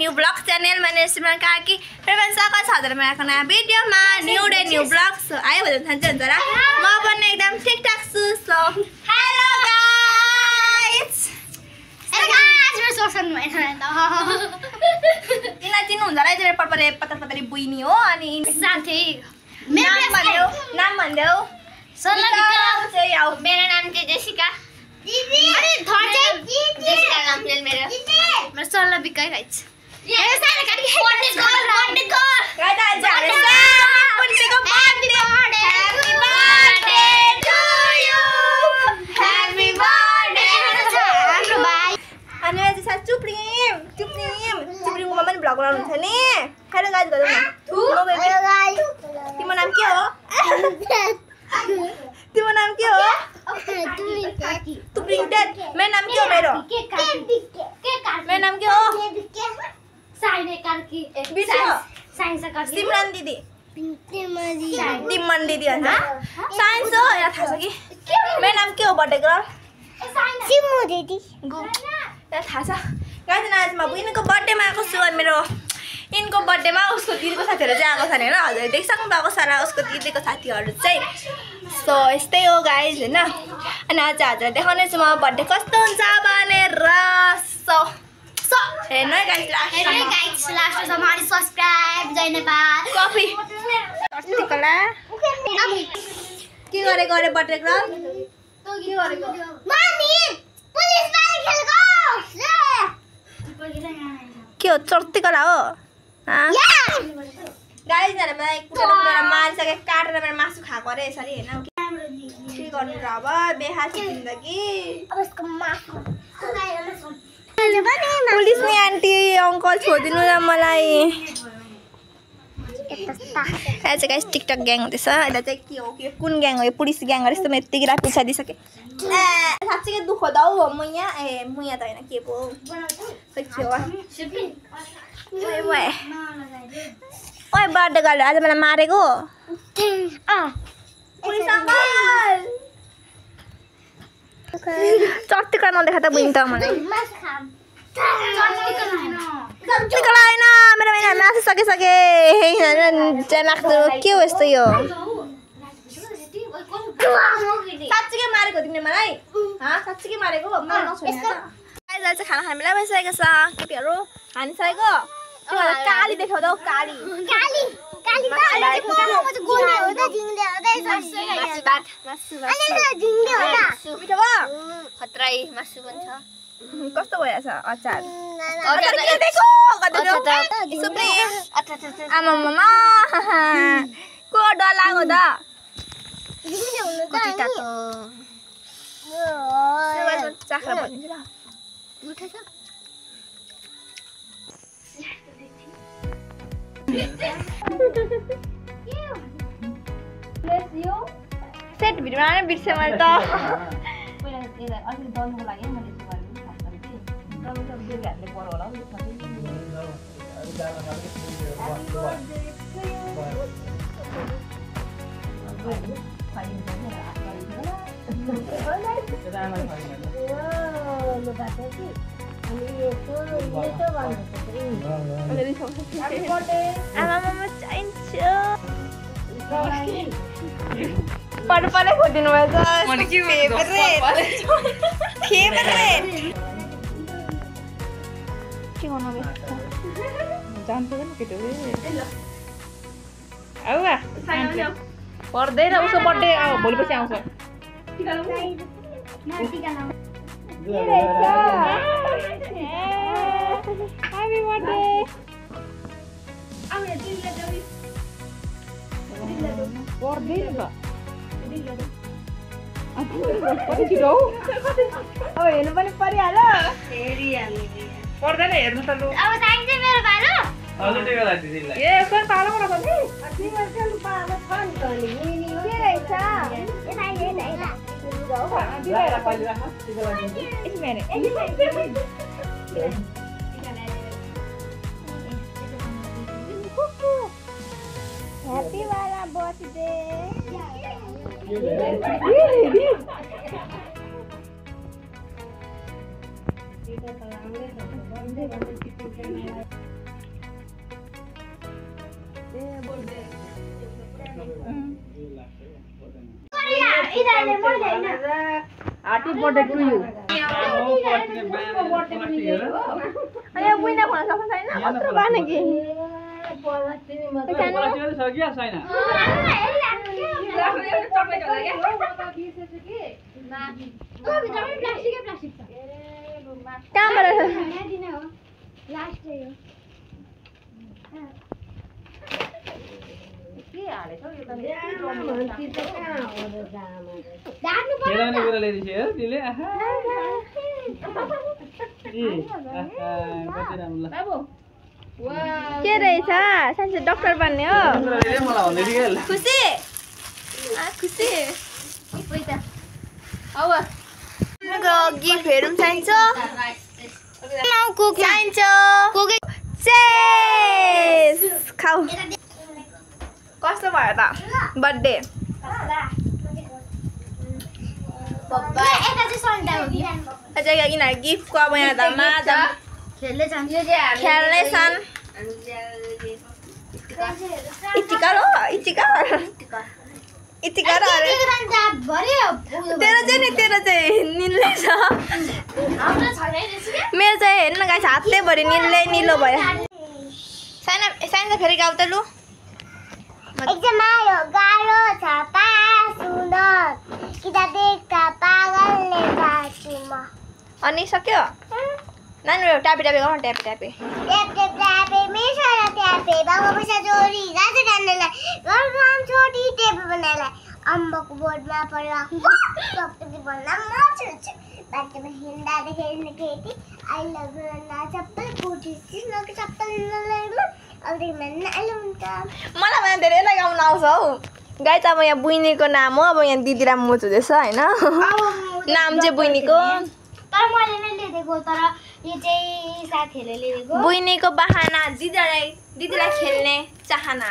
New blog channel मैंने सिमरन काकी र मैं स्वागत छ हजुरहरुको मेरो नयाँ भिडियोमा new day new blog so आयो भने थाहा हुन्छ र म पनि एकदम ठिकठाक छु सो हेलो गाइस मेरो सोसन भएन त किन चिन्नु हुन्छ र मेरो परपरे पतली बुइनी हो अनि साथै नाम भन्देऊ सल्लाह चाहिँ आउ मेरो नाम चाहिँ जेसिका दिदी अनि थर्ड चाहिँ जेसिका नाम प्लेन मेरो सल्लाह बिकाइ गाइस मेरो सानो काटी बर्थडे गर्ल गाइस आज हाम्रो पुन्टेको birthday happy birthday to you happy birthday हाम्रो भाइ अनि आज सा चुप्रिममा पनि भ्लग बनाउनु हुन्छ नि हेलो गाइस गरौँ न हेलो गाइस तिम्रो नाम के हो तिम्रो नाम के हो तुप्रिङ टेट मेरो नाम के हो मेरो नाम के हो साइने कार्की साइन्स कार्की सिमरन दिदी तिमन दिदी हैन साइन्स हो या थाहा छ कि मेरो नाम के हो बर्थडे गर्ल सिमु दिदी या थाहा छ गाइस आज म बुइनको बर्थडेमा आएको छु अनि मेरो इनको बर्थडेमा उसको दिदीको साथीहरु चाहिँ आएको छन् हैन हजुरले देखिसक्नु भएको सारा उसको दिदीको साथीहरु चाहिँ सो यस्तै हो गाइस हैन अनि आज हजुरलाई देखाउने छु म बर्थडे कस्तो हुन्छ भनेर सो हेर्नु है गाइस लास्टसम्म अनि सब्स्क्राइब जय नेपाल कफी टस्टिकला के गरेको अरे बर्थडे गर्ल के गरेको मामी पुलिस बारे खेलको के हो चर्तिकला हो गाइस मलाई कुटेर मारिसके काटेर मेरो मासु खाएको अरे यसरी हैन के गर्नु र अब बेहासी जिन्दगी अब यसको मासु पुलिस नि आन्टी अंकल छोडिदिनु न मलाई आज गाइस टिकटक ग्याङ हुँदैछ अहिले चाहिँ के हो के कुन ग्याङ हो यो पुलिस ग्याङ हो यस्तो म यतिकै रात पिछाइदिसके साँच्चै दुःख दाउ हो म यहाँ त हैन के पो ओए बर्थडे गर्ल आज मलाई मारेको पुलिस अङ्कल चट्टिका नदेखा त बुइन त मलाई चट्टिका हैन मेरो महिना मासु सकिसके के हो यस्तो यो साँच्चीकै मारेको तिमीले मलाई साँच्चीकै मारेको मलाई नछोड्नु चाहिँ खाना खाने बेला भइसकेको छ केटीहरू खानिसकेको काली देखाउँदा काली मिठो भयो खतरै मासु बन्छ कस्तो भइरहेछ अचार आमामा को डर लाग्यो त कति तातो चाख्रा भनिदिन्छु ल मिठो छ सेट भिडियो बनाउन बिर्सेँ मैले त आमामा चाहिन्छ पढ्नु खोजिदिनु भएछ फेभरेट के गर्नु जान्छ पर्दैन उसको बर्थडे भोलिपछि आउँछ Happy birthday! Birthday juga. Apa sih dong? Oh, ini paling परिहाल्यो. पर्दैन हेर्नु त लु. अब चाहिन्छ मेरो पालो हजुर टिका लाग्छ दिदीलाई ए कोन पालो मलाई भन्नु? तिमीहरुको पालो छन् त नि के रहेछ? दिदीलाई पाली राख्नु टिका लाग्छ यसमें Happy वाला birthday Happy birthday to you. अनि बुइना भन्न सक्छ छैन अत्र बाने कि के रहेछ साइन्स डाक्टर बन्ने हो खुसी खुसी अब गिफ्टहरु पनि चाहिन्छ चाहिन्छ खाऊ कस्तो भयो त बर्थडे किन गिफ्टको अब यहाँ त माजा खेल्ने छन् इतिका तेरो चाहिँ निल्लै छ मेरो चाहिँ हेर्नु गाइस हातले भरि निलो भयो साइन फेरि गाउँ त लु एकदम आयो गाह्रो छ सुन्दर किताब देख्दा पागलले जान्छु म अनि सक्यो नानी ट्यापे गाउँ ट्यापे मेसरा ट्यापे बाबा पैसा चोरी गाजा गान्नेलाई घरमा छोटी टेप बनाएलाई अम्बको बोर्डमा परेर सप्तकी भन्दा म छुन्छु बाटोमा हिँड्दा खेल्ने केटी आई लभ यु भन्दा चप्पल कोटी सिलको चप्पल नलाइमा मलाई भने धेरै लगाउन आउँछ हौ गाई त अब यहाँ बुइनीको नाम हो अब यहाँ दिदी र मोच हुँदैछ होइन नाम चाहिँ बुइनीको तर मैले नै लिएको तर यो चाहिँ साथीहरूले लिएको बुइनीको बहाना दिदीलाई खेल्ने चाहना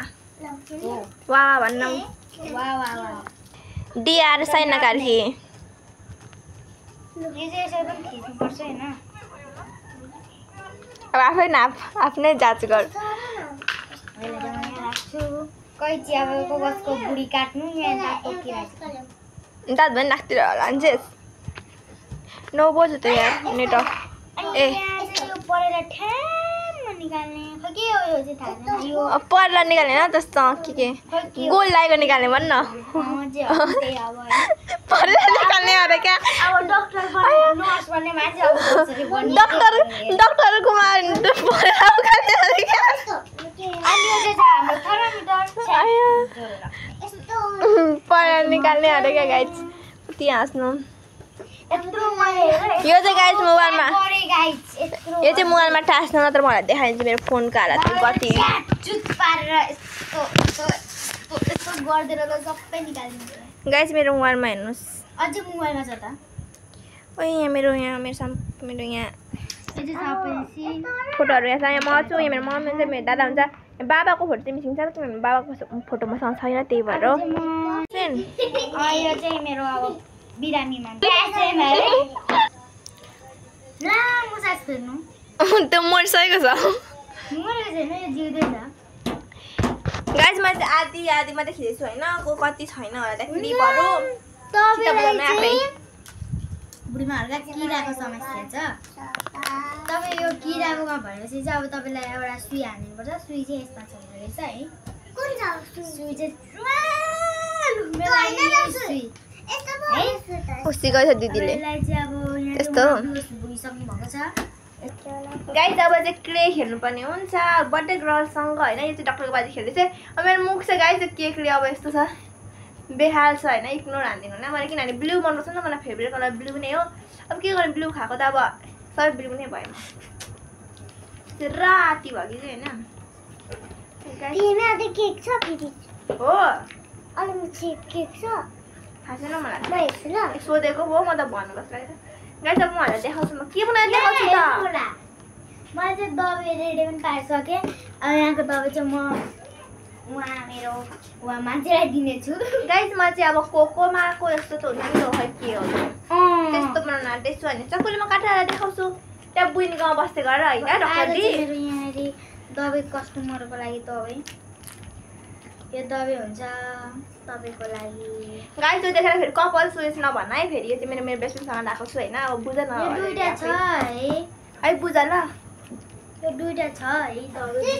वाह भन्नु डिआर साइना कार्की यो चाहिँ यसो पनि खिच्नुपर्छ हैन अब आफै नाप आफ्नै जाँच गर कैची अब कागजको बुढी काट्नु यहाँ दाँत दाँत पनि राख्तिर होला अन्जेस 9 बज्यो त यार नेट अफ ए यो परेर ठ्याम्म निकाल्ने खै के हो यो चाहिँ थाहा छैन यो पर्ला निकाल्ने न त्यस्तो के गोल लागेको निकाल्ने भन्न पर्ला निकाल्ने अरे क्या अब डाक्टर बन्ने नर्स बन्ने मान्छे अब कसरी बन्ने डाक्टर कुमार पर्ला उखाल्ने अरे क्या अनि यो चाहिँ हाम्रो थर्मोमिटर यस्तो पर्ला निकाल्ने अरे क्या गाइस कति हाँस्नु यत्रो मैले यो चाहिँ गाइस मोबाइलमा गरे गाइस यत्रो यो चाहिँ मोबाइलमा टास्न नत्र मलाई देखाइदिन्छु मेरो फोनको हालत कति जुत पारेर यस्तो गर्देर त सबै निकालिदिन्छ गाइस मेरो मोबाइलमा हेर्नुस् अझै मोबाइलमा छ त ओइ यहाँ मेरो यहाँ फोटोहरू यहाँ म छु यहाँ मेरो मम्मी हुन्छ मेरो दादा हुन्छ बाबाको फोटो चाहिँ मिसिङ छ किनभने बाबाको फोटो मसँग छैन त्यही भएर हो यो चाहिँ मेरो अब बिरामी मान्छे लामो सास फेर्नु त्यो मरिसकेको छ मरेको छैन यो जिउँदैन गाइस मैले चाहिँ आधी मात्रै खिचेको छु होइन को कति छैन होला त्यहाँ क्लिपहरू बुढीमाहरूका किराको समस्या छ तपाईँ यो किराकोमा भएपछि चाहिँ अब तपाईँलाई एउटा सुई हाल्नुपर्छ सुई चाहिँ यसमा छ रहेछ है सुई चाहिँ खुसी गएछ दिदीले त्यस्तो गाइस अब चाहिँ क्ले खेल्नुपर्ने हुन्छ बर्थडे गर्लसँग होइन यो चाहिँ डक्टरको बाजी खेल्दैछ अब मेरो मुख चाहिँ गाइस चाहिँ केकले अब यस्तो छ बेहाल छ होइन इग्नोर हानिदिनु होइन मैले किनभने ब्लू मनपर्छ नि त मलाई फेभरेट कलर ब्लू नै हो अब के गर्ने ब्लू खाएको त अब सबै ब्लू नै भयो राति भयो कि होइन थाहा छैन मलाई सोधेको हो म त भन्नुपर्छ गाइस अब महरूलाई देखाउँछु म के बनाएर देखाउँछु त मैले चाहिँ दबाई रेडी पनि पारिसकेँ अब यहाँको दबाई चाहिँ म उहाँ मान्छेलाई दिनेछु गाइस म चाहिँ अब कोकोमाको यस्तो त हुन्छ नि त खै के हो त्यस्तो बनाउन आँट्दैछु होइन चक्कुले म काटेर देखाउँछु त्यहाँ बुइनी गाउँ बस्दै गर होइन डक्टरले यहाँनिर दबाई कस्टमरको लागि दबाई यो दबाई हुन्छ तपाईको लागि गाइस त्यो देखेर फेरि कपाल सुरेश नभन है फेरि यो चाहिँ मेरो बेस्ट फ्रेन्डसँग राखेको छु हैन अब बुझ न यो दुईटा छ है बुझ ल यो दुईटा छ है दबाई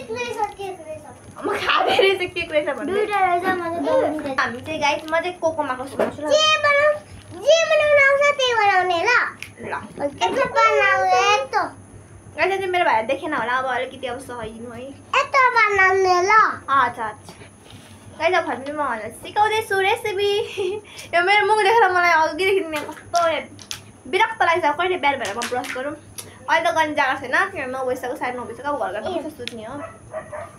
म खाँदै रहेछ केक रहेछ भन्नु दुईटा रहेछ म चाहिँ दबाई हामी चाहिँ गाइस म चाहिँ कोकोमाको सुनाउँछु ल जे बनाउन आउँछ त्यही बनाउने ल यस्तो बनाउने यस्तो गाइस चाहिँ मेरो भाइ देखेन होला अब अलिकति अब सहिदिनु है यस्तो बनाउने ल अच्छा गाइस अब फर्स्ट म मलाई सिकाउँदैछु रेसिपी यो मेरो मुख देखेर मलाई अघिदेखि नै कस्तो विरक्त लाग्छ कहिले बिहान भएर म ब्रस गरौँ अहिले त गर्ने जग्गा छैन किनभने 9 बजिसक्यो 9:30 बजिसक्यो अब घर गएर कसो सुत्ने हो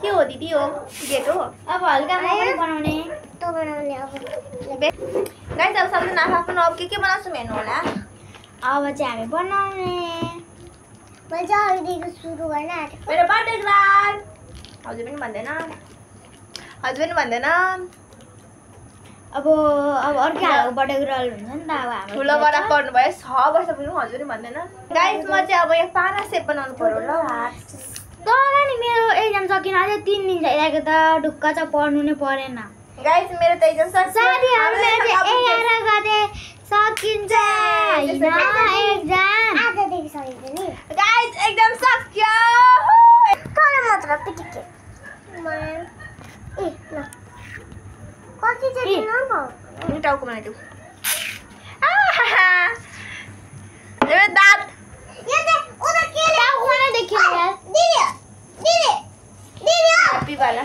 के हो दिदी हो गेट हो अब हल्का बनाउने त बनाउने अब गाइस अब सबैजना आफ्नो अब के बनाउँछौँ हेर्नु होला अब चाहिँ हामी बनाउने मैले अहिलेदेखि सुरु गर्न आँटेको मेरो बर्थडे ग्रान्ड हजुर पनि भन्दैन अब अर्को बर्थडे गर्ल हुन्छ नि त अब हाम्रो ठुलो बडा पर्नु भयो 6 वर्ष पुग्नु हजुर पनि भन्दैन गाइस म चाहिँ अब यो पाना सेप बनाउनु पर्यो ल तर नि मेरो एक्जाम सकिन अझै 3 दिन जाइरहेको त ढुक्क चाहिँ पढ्नु नै परेन गाइस मेरो त एक्जाम सकिन्छ साथीहरु मेरो चाहिँ 11 गते सकिन्छ हैन एक्जाम आजदेखि सकिन्छ नि गाइस एक्जाम सक्यो तर मात्र पिटिके म ए ल कति चाहिँ नपाउ टाउको बनाइदेऊ मेरो दाँत यो चाहिँ उता के टाउको बनाइ देखियो यार दिदी ह्यापी वाला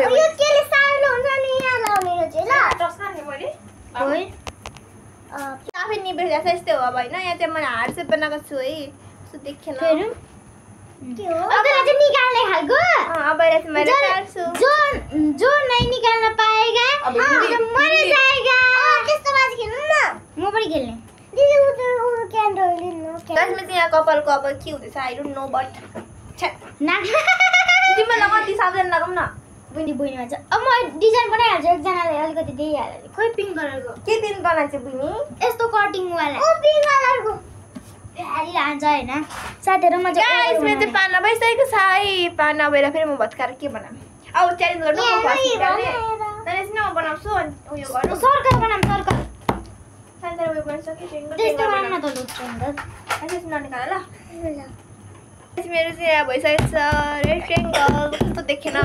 यो केले साइलो हुन्छ नि यहाँ लाउने यो चाहिँ ल टस्का नि मैले ओइ आफै निबेर जस्तो यस्तै हो अब हैन यहाँ चाहिँ मैले हार्ड सेप बनाएको छु है सो देखेन फेरि के हो अब चाहिँ निकाल्ने खालको अब अहिले चाहिँ मैले काट्छु जो नहीं निकाल्न पाएगा मर जाएगा त्यस्तो बाज खेल्नु न म पनि खेल्ने दिदी उधर क्यान्डल लिनु त्यसमा चाहिँ यहाँ कपालको अब के हुँदैछ आई डोन्ट नो बट नाक तिमीले लगाउ ती साबुन लगाउँ न बुइनी भन्छ अब म डिजाइन बनाइहाल्छु एकजनाले अलिकति दिइहाल्यो खोइ पिङ्क कलरको के दिन बनाएको बुइनी यस्तो कटिङ वाला ओ पिङ्क कलरको हाली लान्छ हैन साथीहरु म चाहिँ गाइस मेरो चाहिँ पाना भइसकेको छ है पाना भएर फेरि म भत्काएर के बनाम अब च्यालेन्ज गर्नु म फर्स्ट निकाल्ने त्यसले न म बनाउँछु अनि उयो गर्नु सर्कल बनाम सर्कल सान्दर उयो गर्न सके त्यस्तो बनाउन त लुट्छ त्यसले ननिकाल ल मेरो चाहिँ यहाँ भइसकेको छ रेक्टेङ्गल कस्तो देखेन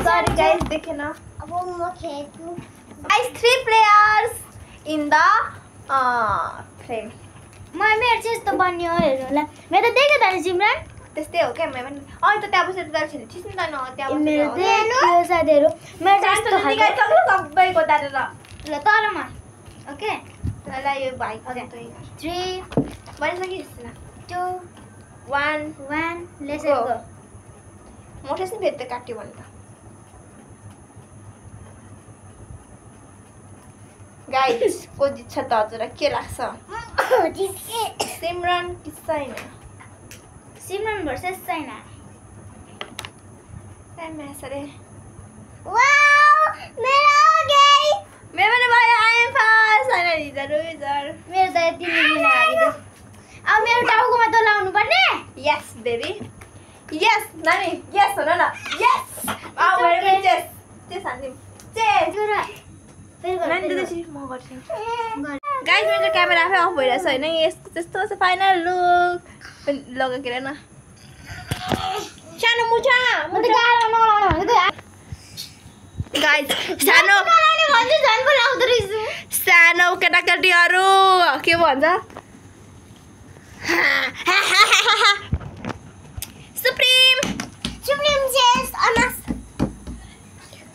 सरी गाइस देखेन अब म खेल्छु guys 3 players in the frame मेरो चाहिँ यस्तो बन्यो हेर्नु होला मेरो त देख्यो त नि सिमरन त्यस्तै हो क्या मैले अनि त त्यहाँ बसेर दाल छैन छिस्नु त न त्यहाँ मेरो देख्यो साथीहरु मेरो चाहिँ यस्तो खालको सबैको दालेर ल तर म ओके ल यो भाइ ओके 3 बनिसक्यो जस्तो ल 2 1 लेट्स गो मोठेस नि फेरि त काट्यो भने त गाइस को जित्छ त हजुरलाई के लाग्छ सिमरन कि साइना सिमरन भर्सेस साइना सरे वाओ मेरो हो गई मेरो पनि भयो आई एम फर्स्ट साइना रिजर मेरो त यति मिल्न लाग्यो अब मेरो टाउकोमा त लाउनु पर्ने यस बेबी यस नानी यस हो न यस अब मेरो पनि चेस चेस हान्दिम चेस नानी दिदी म गर्छु गाइस मेरो क्यामेरा आफै अफ भइरहेछ हैन यसको त्यस्तो छ फाइनल लुक लगाकेर न सानो मुछा म त गाह्रो नलाउनु भनेको गाइस सानो नलाउनु भन्छु झन् पो लाउँदै रहेछु सानो केटाकेटीहरू के भन्छ सुप्रिम चेस अनस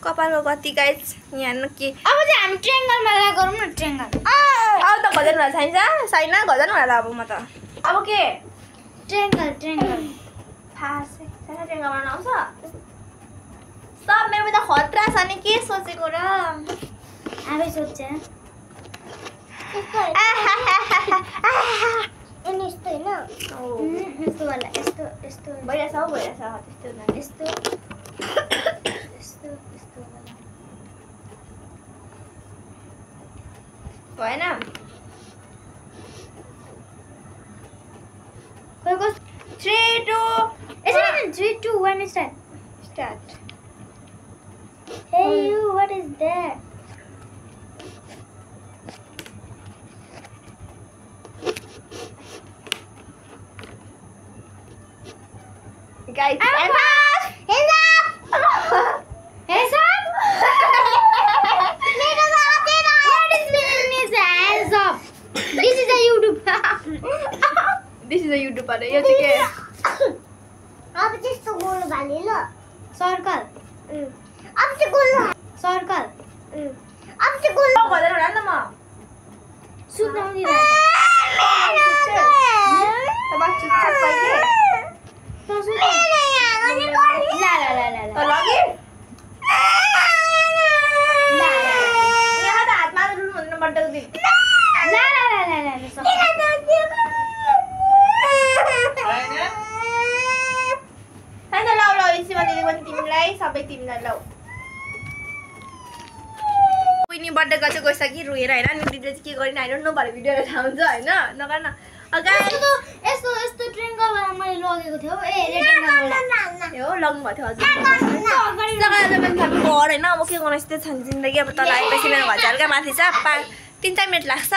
कपालको गति गाइस यहाँ न के अब चाहिँ हामी ट्रायंगलमा गरौँ न ट्रायंगल अब त गजन होला चाहिन्छ साइना गजन होला अब म त अब के ट्रायंगल फास साइना ट्रायंगल बनाउन आउँछ सब मेरो त खतरा छ नि के सोचेको र आफै सोध्छ अनि यस्तो हैन यस्तो वाला यस्तो भइरहेछ त्यस्तो यस्तो भएन कोही 3 2 यसरी 3 2 1 start Start. Hey you, what is that? Guys, Hands up! Hands up! Hands up! मेरो हातै र What is meaning hands up? This is a YouTube. this is a YouTuber. यो चाहिँ के? अब त्यस्तो गोल भाले ल सर्कल अब चाहिँ गोल सर्कल अब चाहिँ गोल गर्दैन होला नि त म सुत्न आउँदैन तपाईँ चुच्चा कहिले त लगे यहाँ त हातमा रुनु हुँदैन बर्थडेको दिन तिमीलाई सबै तिमीलाई लौ कुइनी बर्थडेको चाहिँ गइसकि रोएर होइन अनि दिदीले चाहिँ के गरिन होइन नो भरे भिडियोहरू थाहा हुन्छ होइन नगर न यस्तो यस्तो ट्रेङ्गलमा मैले लगेको थियो ए हो लग्नु भएको थियो हजुर होइन अब के गर्नु यस्तै छ जिन्दगी अब तल आएपछि मेरो घर हल्का माथि छ 3-4 मिनट लाग्छ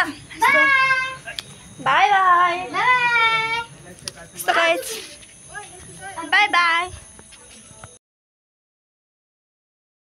बाई बाई बाई बाई